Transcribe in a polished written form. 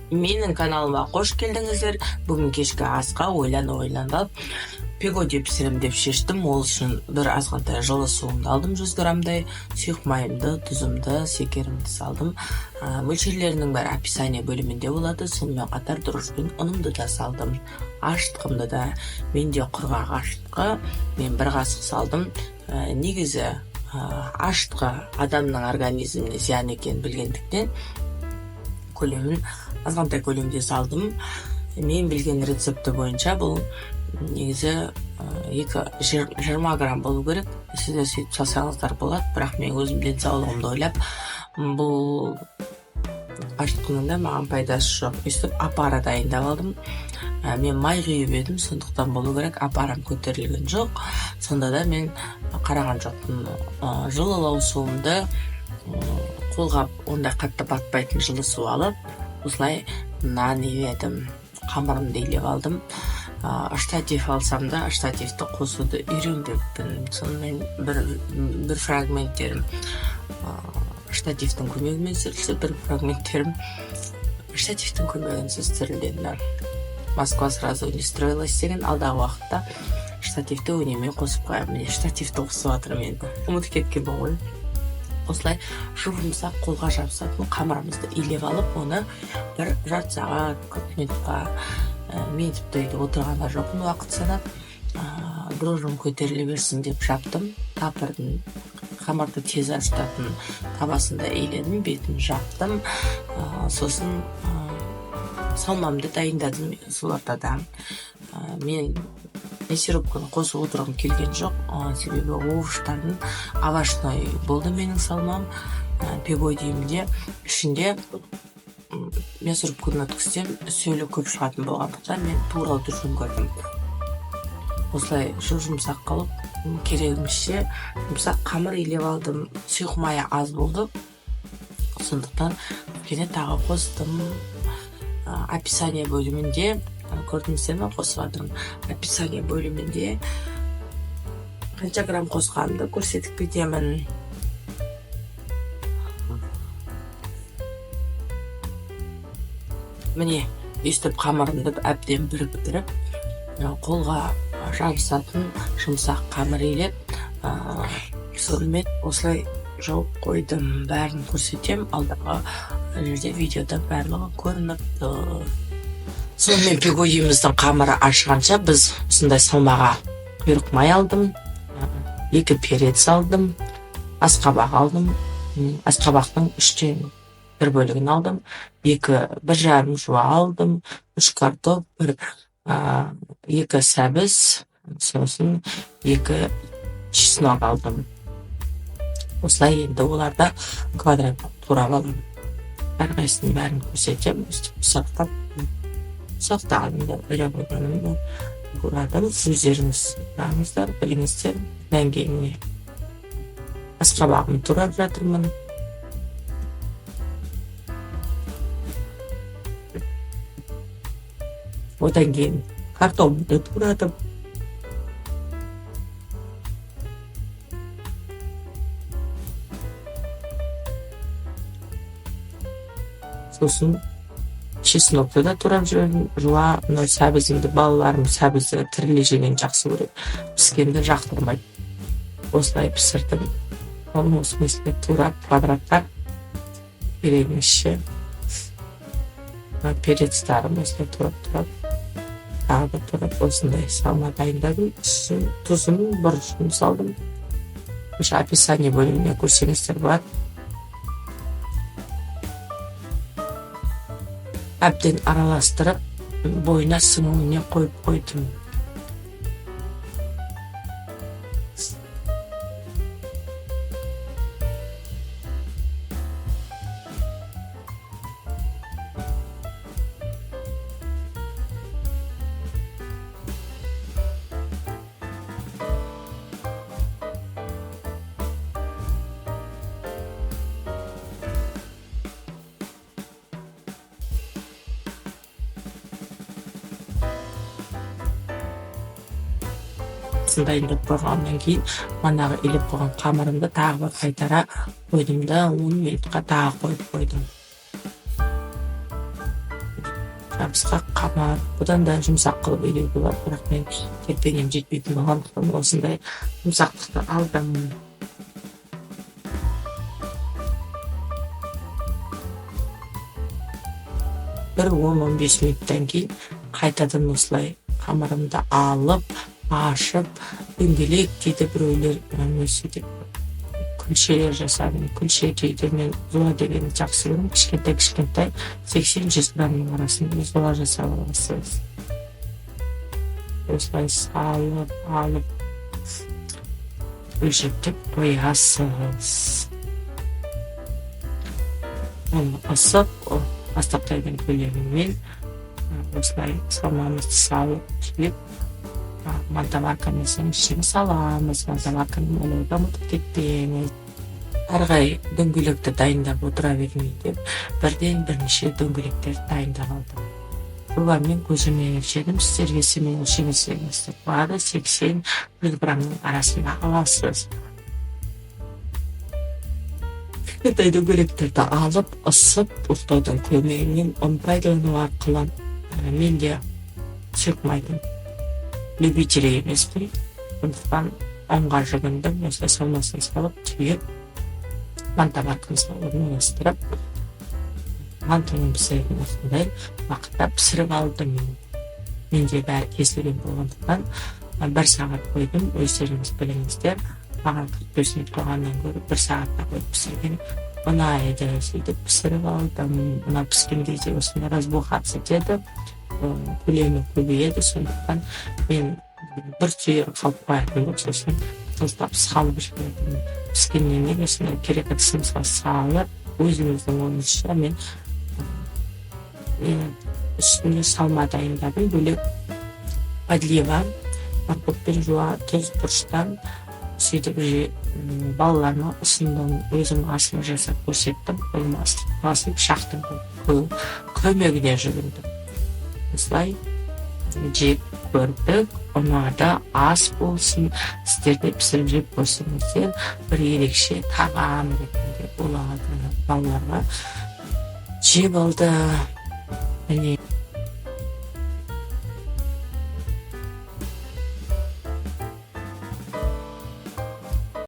Менің каналыма қош келдіңіздер. Бүгін кешкі асқа ойланып пигоди пісірем деп шештім. Ол үшін бір азғантай жылы суымды алдым, 100 граммдай сұйық майымды, тұзымды, шекерімді салдым. Мөлшерлерінің бәрі описание бөлімінде болады. Сонымен қатар дрожжпен ұнымды да салдым. Ашытқымды да, менде құрғақ ашытқы, мен бір қасық салдым. Негізі ашытқы адамның организміне зиян екенін білгендіктен көлемін азғантай көлемде салдым. Мен білген рецепті бойынша бұл негізі 20 грамм болу керек. Сіздер сөйтіп салсаңыздар болады, бірақ мен өзім денсаулығымды ойлап, бұл ашытқының да маған пайдасы жоқ. Өйстіп опара дайындап алдым. Мен май құйып едім, сондықтан болу керек, опарам көтерілген жоқ. Сонда да мен қараған жоқпын. Жылылау суымды, қолға ондай қатты батпайтын жылы су алып, осылай нан иледім, қамырымды илеп алдым. Штатив алсам да, штативті қосуды үйренбеппін. Сонымен бір фрагменттерім штативтің көмегімен түсірілсе, бір фрагменттерім штативтің көмегінсіз түсірілді. Москва сразу не строилась деген, алдағы уақытта штативті өнеме қосып қоямын. Міне, штативті қосып жатырмын, енді ұмытып кеткенмін ғой. Осылай жұп-жұмсақ қолға жабысатын қамырымызды илеп алып, оны бір жарты сағат, 40 минутқа, мен тіпті үйде отырған да жоқпын уақыт санап, дрожжым көтеріле берсін деп жаптым. Тапырдың қамырды тез ашытатын табасында иледім, бетін жаптым. Сосын салмамды дайындадым сол ортада. Мен мясорубканы қосып отырғым келген жоқ, себебі овощтардың овощной болды менің салмам. Пигодиімде ішінде мясорубканы өткізсем сөлі көп шығатын болғандықтан мен турауды жөн көрдім. Осылай жұп-жұмсақ қылып, керегімізше жұмсақ қамыр илеп алдым. Сұйық майы аз болды, сондықтан кішкене тағы қостым. Описание бөлімінде көрдіңіздер ме, қосып жатырмын. Описание бөлімінде қанша грамм қосқанымды көрсетіп кетемін. Міне, өйстіп қамырымды әбден біріктіріп, қолға жабысатын жұмсақ қамыр илеп, сонымен осылай жауып қойдым. Бәрін көрсетемін алдағы жерде, видеода барлығы көрініп тұр. Сонымен пигодиіміздің қамыры ашығанша біз осындай салмаға құйрық май алдым, 2 перец алдым, асқабақ алдым, асқабақтың 1/3 бөлігін алдым, 1,5 жуа алдым, 3 картоп, 2 сәбіз, сосын 2 чеснок алдым. Осылай енді оларды квадраттап турап алдым. Әрқайсысының бәрін көрсетемін. Өстіп ұсақтап, ұсақтағанымды ойлап қойғанымды турадым. Өздеріңіз тураңыздар, біліңіздер. Одан кейін міне асқабағымды турап жатырмын. Одан кейін картопымды турадым. Сосын чеснокты да турап жібердім. Жуа, мынау сәбізімді, балаларым сәбізді тірілей жегенді жақсы көреді, піскенді жақтырмайды. Осылай пісірдім. Оның смысле турап квадраттап керегінше перецтарым осылай турап, тағы да турап, осындай салма дайындадым. Үстін тұзын, бұрышын салдым. Осы описание бөліміне көрсеңіздер болады. Әбден араластырып, бойына сіңуіне қойып қойдым. Дайындап қойғаннан кейін манағы илеп қойған қамырымды тағы бір қайтара қойдым да, 10 минутқа тағы қойып қойдым. Жабысқақ қамыр. Бұдан да жұмсақ қылып илеуге болады, бірақ мен терпением жетпейтін болғандықтан осындай жұмсақтықты алдым. Бір 10-15 минуттан кейін қайтадан осылай қамырымды алып, ашып, дөңгелек дейді біреулер, сөйтіп күлшелер жасадым. Күлше дейді, мен зуа дегенді жақсы көремін. Кішкентай кішкентай 80-100 граммның арасында зуа жасап аласыз. Осылай салып алып бөлшектеп қоясыз. Оны ысып астақтайдың көлемімен осылай салмамызды салып түйіп, мантоваркамыздың ішіне саламыз. Мантоварканы майлауды ұмытып кетпеңіз. Әрі қарай дөңгелекті дайындап отыра бермей деп бірден бірнеше дөңгелектер дайындап алдым. Жобамен көзімен өлшедім, сіздер весімен өлшемесеңіз де болады. 80-100 граммның арасында аласыз. Кішкентай дөңгелектерді алып, ысып, оқтаудың көмегімен ұн пайдалану арқылы, мен де сұйық майдың любителі емеспін, сондықтан ұнға жүгіндім. Осылай салмасын салып, түйіп, мантоваркамызға орналастырып, мантының пісіретін осындай уақытта пісіріп алдым. Менде бәрі кесілген болғандықтан 1 сағат қойдым. Өздеріңіз біліңіздер, маған 45 минут қойғаннан гөрі 1 сағатта қойып пісірген ұнайды. Сөйтіп пісіріп алдым. Мына піскен кезде осындай разбухаться етеді, көлемі көбейеді. Сондықтан мен бір түйір қалып қоятын болып, сосын тұздап салып жібердім. Піскеннен кейін осындай керек ыдысымызға салып, өзіміздің ойымызша мен үстіне салма дайындадым. Бөлек подлива, морковь пен жуа, тұз, бұрыштан. Сөйтіп балаларыма ұсындым, өзім асын жасап көрсеттім. Қолыма астын пышақтың көмегіне жүгіндім. Осылай жеп көрдік, ұнады. Ас болсын, сіздер де пісіріп жеп көрсеңіздер, бір ерекше тағам ретінде болады. Балаларға жеп алды. Міне.